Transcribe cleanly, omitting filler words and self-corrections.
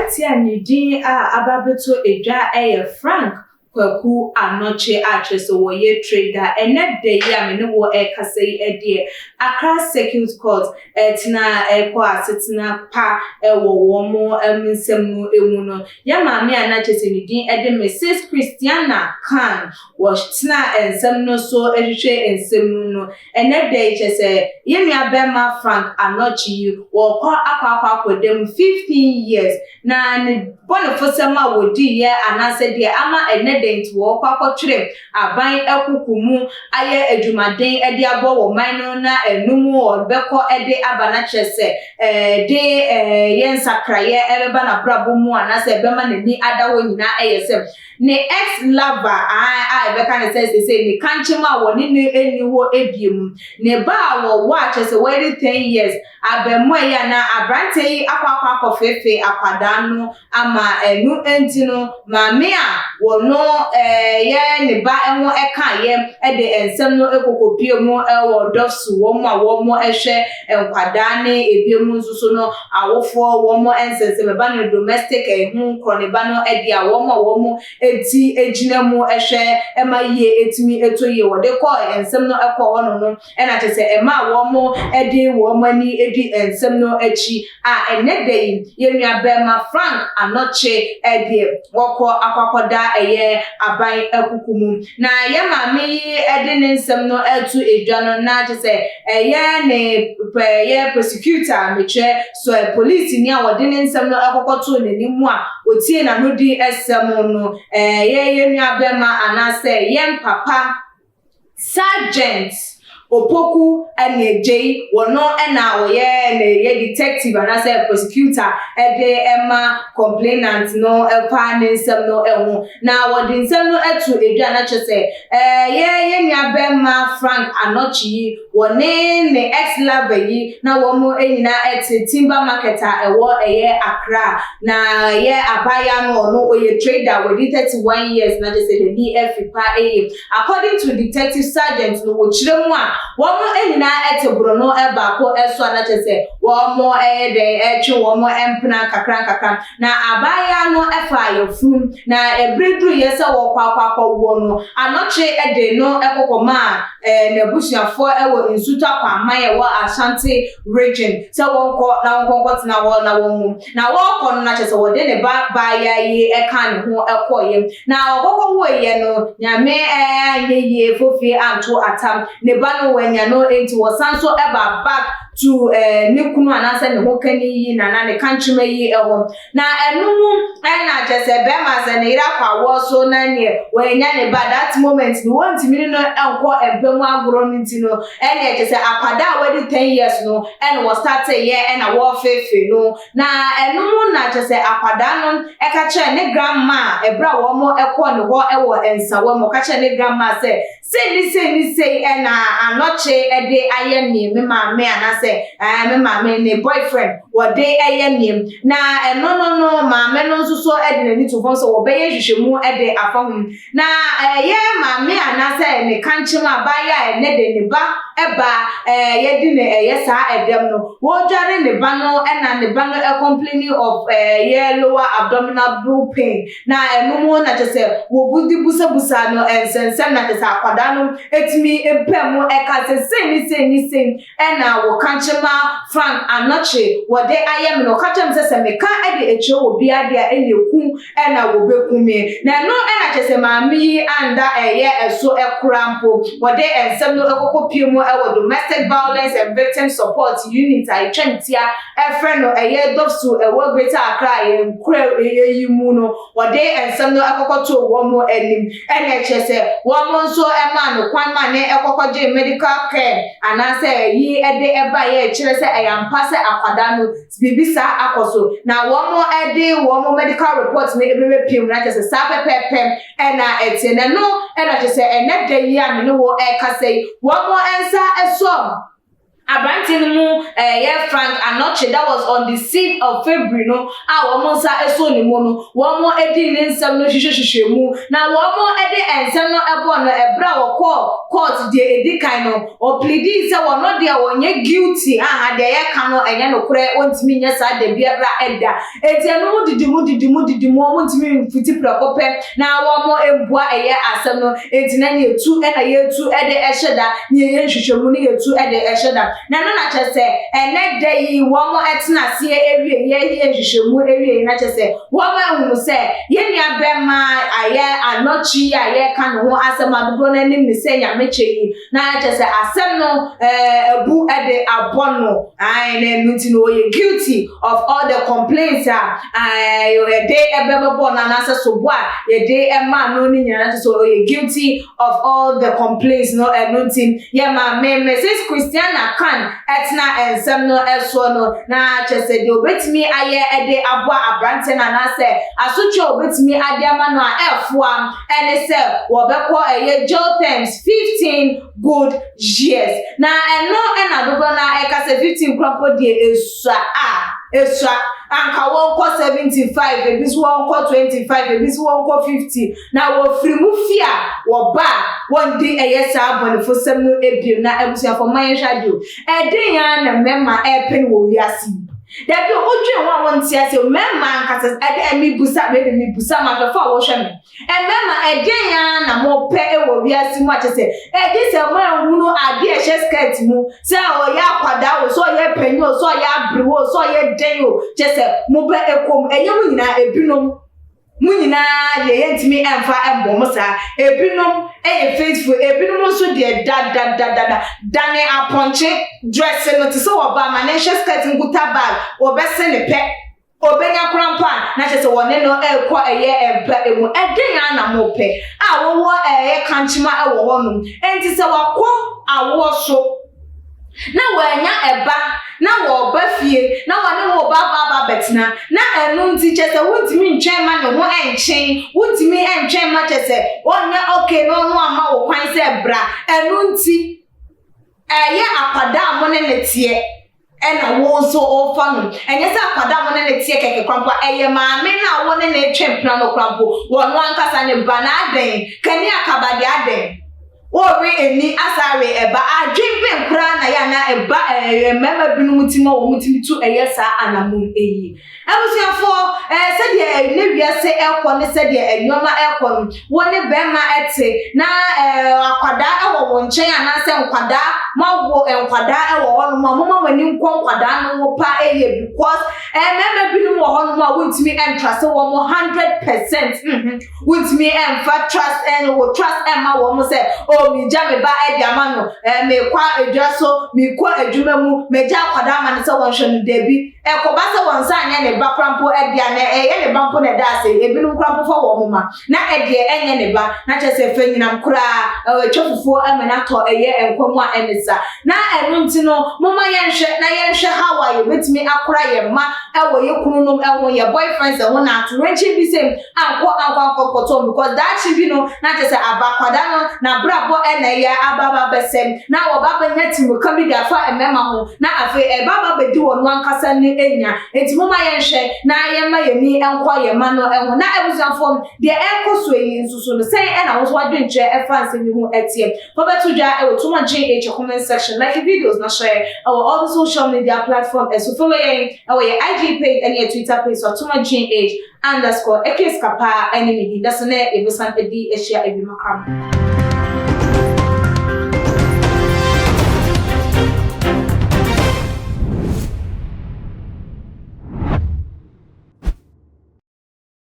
Aberanteɛ a ne din a aba abɛtɔ dwa yɛ Frank Kwaku Anokye a kyerɛ sɛ wɔyɛ trader. Ɛnnɛ da yi a me ne wo rekasa yi deɛ, Accra Circuit Court tena rekɔ asetena pa wɔ wɔn nsɛm no mu no, yɛn maame a na kyerɛ sɛ ne din de Mrs. Christiana Khan, wɔtenaa nsɛm no so hwehwɛ nsɛm mu no, Ɛnnɛ da yi, kyerɛ sɛ, yɛn nua barima Frank Anokye yi, wɔrekɔ akɔ akɔ akɔda mu 15 years, na ne bɔnefosɛm a wɔdiiɛ anaasɛ deɛ ama ɛnnɛ da yi nti wɔrekɔ akɔtwere aban akuku mu ayɛ adwumaden de abɔ wɔn man no na ɛno mu wɔbɛkɔ de aba na kyerɛ sɛ ɛde ɛyɛ nsakraeɛ ɛbɛba n'abrabɔ mu anaasɛ ɛbɛma n'ani ada hɔ nyinaa ɛyɛ sɛ Ne ex lover ae a yɛbɛka no sɛ seesei ne kankyem a wɔne no nni hɔ bio, ne ba a wɔwɔ a kyerɛ sɛ wadi ten years, abaamua yi anaa aberanteɛ yi akɔ akɔ akɔfeefee akwadaa no ama ɛno nti no maame a wɔno yɛ ne ba ho kaeɛ de nsɛm no kɔkɔpue mu wɔ dɔfso wɔn a wɔhwɛ nkwadaa ne ebinom nso so no awofoɔ wɔn nsɛnsɛm ɛba no domestic ɛho korɔ ne ba no ɛde a wɔn a wɔn ti gyina mu hwɛ ɛma yie ɛtumi ɛtɔ yie wɔde kɔ nsɛm no ɛkɔ hɔ no no ɛna kyɛ sɛ ɛma wɔn ɛde wɔn ani ɛdi nsɛm no akyi a ɛnɛ da yi yɛn nua bɛrima Frank Anɔkye ɛdeɛ wɔkɔ akɔakɔda ɛyɛ aban akuku mu na yɛn maame yi ɛde ne nsɛm no ɛto edwa no na kyɛ sɛ Ɛyɛ ne pɛyɛ prosecutor, mekyerɛ, sɛ polisini a wɔde ne nsɛm no kɔkɔtoo n'anim a otiee n'anodi sɛm no, ɛyɛ yɛn nuabɛma anaasɛ yɛn papa Sergeant Opoku Aniagyei, wɔno na ɔyɛ ne yɛ detective anaasɛ prosecutor de ma complainant no fa ne nsɛm no ho. Na wɔde nsɛm no to dwa na kyerɛ sɛ ɛyɛ yɛn nua bɛrima Frank Anokye yi, wɔne ne ex lover yi na wɔn nyinaa te Timber Market a ɛwɔ ɛyɛ Accra. Na ɛyɛ abaayewa no ɔno ɔyɛ trader, wadi 31 years na kyerɛ sɛ n'ani afi pa yie. According to Detective Sergeant no, wɔkyerɛ mu a, wɔn nyinaa te borɔno baako so a na kyerɛ sɛ wɔyɛ dɛn retwe wɔn mpena nkakra nkakra. Na abaayaa no faa yafunum, na bere duruiɛ sɛ wɔrekɔ akɔ akɔwoɔ no, Anɔkye de no kɔ kɔmaa n'abusuafoɔ wɔ Nsutɔ Akwaman a ɛwɔ Ashanti Region sɛ wɔnkɔ na wɔnkɔ nkɔtena hɔ na wɔnwo. Na wɔrekɔ no, na kyerɛ sɛ wɔde ne ba baayaa yi kaa ne ho kɔeɛ. Na ɔkɔkɔwoeɛ no, Nyame anyɛ yie, fofie anto atam, ne ba no wannya no, enti wɔsan nso baa back to ne kunu anaasɛ ne hokani yi nana ne kankyema yi hɔ. Na ɛno mu na kyerɛ sɛ bɛrima sɛ ne yere akɔ awoɔ so na neɛ wannya ne ba that moment no wɔntumi ne no nkɔ mpa mu agorɔ no nti no ɛneɛ kyerɛ sɛ akwadaa a wadi 10 years no ɛna wɔstartee yɛ ɛna wɔrefeefee no. Na ɛno mu na kyerɛ sɛ akwadaa no ɛka kyerɛɛ ne grandma ɛberɛ a wɔn kɔɔ ne hɔ wɔ nsawa mu ɔka kyerɛɛ ne grandma sɛ Sei ne sei ne sei na Anɔkye de ayɛ me, me maame anaasɛ ɛɛ me maame ne boyfriend wɔde yɛ me. Na ɛno no no maame no nso so de n'ani to fam sɛ wɔbɛyɛ nhwehwɛmu de afa ho. Na ɛyɛ maame anaasɛ ne kankyem abaayewa a ɛnɛ de ne ba ba ɛɛ yɛde no ɛyɛ saa ɛdɛm no, wɔredware ne ba no na ne ba no complaining of ɛyɛ lower abdominal pain. Na ɛno mu na kyerɛ sɛ wɔde busabusa no nsɛnsɛm na kyerɛ sɛ akwadaa no tumi pɛ mu ɛka sɛ sei ne sei ne sei ɛna wɔka ma Frank Anokye wɔde ayɛ me na ɔka kyerɛ me sɛ sɛ meka de akyerɛ wɔ biara deɛ a ɛneɛ ku ɛna wɔbɛku me na ɛno ɛna kyerɛ sɛ maame yi anda ɛyɛ ɛso ɛkora mpo wɔde nsɛm no ɛkɔkɔ pie mu ɛwɔ Domestic Violence and Victim Support Unit a ɛtwa ne tia ɛfrɛ no ɛyɛ Dɔfsu ɛwɔ Greater Accra yɛn kura yi mu no, wɔde nsɛm no kɔkɔtoo wɔn anim. Ɛna ɛkyerɛ sɛ wɔn nso maa no kwan ma ne kɔkɔgyee medical care anaasɛ ɛyi de ɛbaeɛ ɛkyerɛ sɛ ɛyɛ ampa sɛ akwadaa no biribi saa akɔ so. Na wɔn de wɔn medical report no ɛbɛbɛpie mu na kyerɛ sɛ saa pɛpɛɛpɛ ɛna ɛteɛ. Na ɛno ɛna kyerɛ sɛ ɛnɛ da yi a me ne wo ɛrekasa yi wɔn nsa sɔ. Aberanteɛ no mu ɛyɛ Frank Anokye, that was on the 6th of February no a wɔn nsa ɛsɔ ne mu no, wɔn di ne nsɛm no hwehwɛhwehwɛ mu na wɔn de nsɛm no ɛbɔ no. Ɛberɛ a wɔkɔɔ court deɛ edi kan no, ɔplead sɛ wɔn deɛ wɔnyɛ guilty aha, deɛ yɛka no ɛnyɛ nokorɛ, wɔntumi nyɛ saa da biara ɛda. Eti ɛno mu didi mu didi mu didi mu, wɔn ntumi mfiti prɛko pɛ na wɔn mbua ɛyɛ asɛm no. Eti na ne etu ɛna yɛtu ɛde ɛhyɛ da ne yɛyɛ nhwehwɛmu ne yɛtu ɛde ɛhyɛ da. Na ɛno na kyerɛ sɛ ɛnɛ da yi wɔn ɛtena aseɛ ewie, yɛyɛ nhwehwɛmu ewie yi, na kyerɛ sɛ wɔn ehunu sɛ yɛn nua bɛrima ayɛ Anɔkye a yɛka ne ho asɛm a dodoɔ n'anim ne sɛ Nyamekyɛ yi, na kyerɛ sɛ asɛm no ebu ɛde abɔ no ayi, na ɛno nti no ɔyɛ guilty of all the complaints a yɛde ɛbɛbɛbɔ no anaasɛ sobo a yɛde ɛma no ne nyinaa. Kyerɛ sɛ ɔyɛ guilty of all the complaints no. Ɛno nti yɛ maame Mrs Christiana Kan ɛtena nsɛm no ɛsoɔ no, na kyerɛ sɛ deɛ obetumi ayɛ ɛde aboa aberanteɛ no anaasɛ asotwe a obetumi ade ama no a ɛɛfoa ɛne sɛ wɔbɛkɔ ɛyɛ jail terms 15 good years. Na ɛno ɛna dodoɔ na ɛka sɛ 15 koraa deɛ esua a esua, anka wɔnkɔ 75, ebi nso wɔnkɔ 25, ebi nso wɔnkɔ 50, na wɔfiri mu fi a wɔba a wɔndi ɛyɛ saa abɔnefosɛm no ebiem. Na abusuafo, mma yɛn hwɛ adeɛ o, ɛden ya na mmarima ɛɛpɛ no wɔ wiase yi? Dabi o, wodwen ho a wɔnte ase. Mmarima ankasa ɛde ɛmi busa bɛbi mi busa ma ahwɛfo a wɔhwɛ me, mmarima, ɛden ya na mɔpɛ ɛwɔ wiase mu akyɛ sɛ ɛde sɛ mo ehunu adeɛ ɛhyɛ skirt mu, sɛ ɔyɛ akwadaa o, sɛ ɔyɛ panyin o, sɛ ɔyɛ aberewa o, sɛ ɔyɛ den o, kyɛ sɛ mo bɛ ɛkɔm? Ɛnyɛ mo nyinaa, ebinom mo nyinaa deɛ yɛntumi ɛmfa ɛmbɔ mo saa. Ebinom ɛyɛ faithful, ebinom nso deɛ dadadadada dane apɔnkye dress no te sɛ ɔbaa ma ne nhyɛ skirt nkuta bag, wɔbɛse ne pɛ obenya kora mpo a na kyerɛ sɛ wɔne no ɛrekɔ ɛyɛ ɛmpa emu. Ɛden ya na mo pɛ a wɔwɔ ɛyɛ kankyema ɛwɔ hɔnom? Ɛnti sɛ wakɔ awoɔ so na wɔanya ɛba na wɔba fie na wɔne wo ba ba ba bɛtena, na ɛno nti kyɛ sɛ wontumi ntwɛn ma ne ho ɛnkyɛn, wontumi ɛntwɛn ma kyɛ sɛ ɔnyɛ okay na ɔno ama wo kwan sɛ bra. Ɛno nti ɛyɛ akwadaa a mo ne ne teɛ ɛna wo nso ɔfa no, ɛnyɛ sɛ akwadaa mo ne ne teɛ kɛkɛ krampo, ɛyɛ maame no a wo ne ne twɛ mpena no krampo, wɔn ankasa ne ba. Na adɛn kani akaba deɛ, adɛn wɔre ani asare ɛba adwen bɛn koraa na yɛ ana ɛba ɛɛ mmarima binom ti ma wɔn ti tu ɛyɛ saa anamon eyi? Abusuafoɔ, sɛdeɛ ɛnɛ wiase ɛkɔ ne sɛdeɛ nneɛma ɛkɔ no, wɔn ne bɛrima ɛte na akwadaa ɛwɔ wɔn nkyɛn anaasɛ nkwadaa mo awo nkwadaa ɛwɔ hɔnom a, mo ma mo ani nkɔ nkwadaa no ho pa ɛyɛ, because mmarima binom wɔ hɔnom a wɔntumi ɛntrust wɔn 100%. Wontumi ɛnfa trust ɛn wɔ trust ɛma wɔn sɛ, o, mi gya mi ba ɛde ama no, mi kɔ edwa so, mi kɔ adwuma mu, mi gya akwadaa ama no sɛ wɔn hwɛ no. Dabi, ɛkɔba sɛ wɔn nsa anyɛ ne ba kora mpo ɛde a na ɛyɛ ne ba mpo na ɛda ase. Ebinom kora mpo fa wɔn ma na ɛdeɛ ɛnyɛ ne ba, na kyerɛ sɛ fɛ nyinam koraa ɛtwa fufuo ɛma n'atɔ ɛyɛ nkɔm a ɛne sa. Na ɛno nti no, moma yɛnhwɛ na yɛnhwɛ how a yɛbɛtumi akora yɛn mma ɛwɔ yɛ kununom ɛho, yɛ boyfriends ɛho, na atorenkyɛn bi sɛ ankɔ kɔtɔn, because daakye bi no na kyerɛ sɛ abakwadaa no n'abrabɔ ɛna ɛyɛ aba aba bɛsɛm na wɔba bɛnya tìmùka bi de afa mmarima ho, na afei ɛba aba bɛdi wɔn ankasa ne enya. Nti moma yɛnhwɛ na yɛma yɛn ni nkɔ yɛn ma no ɛho. Na abusuafoɔ, deɛ ɛrekɔ so yi nso so no, sɛn ɛna wɔn nso adwenkyerɛ ɛfa nsɛm yi ho ɛteɛ? Fɔbɛto dwa ɛwɔ Tuma GH comment section. Like videos na share ɛwɔ all the social media platform ɛso. Follow yɛn ɛwɔ yɛ IG page ɛne yɛ Twitter page so, Tuma GH underscore. Ekes kapa ɛne mi di daso ne yɛbɛsan adi ahyia ebi makam.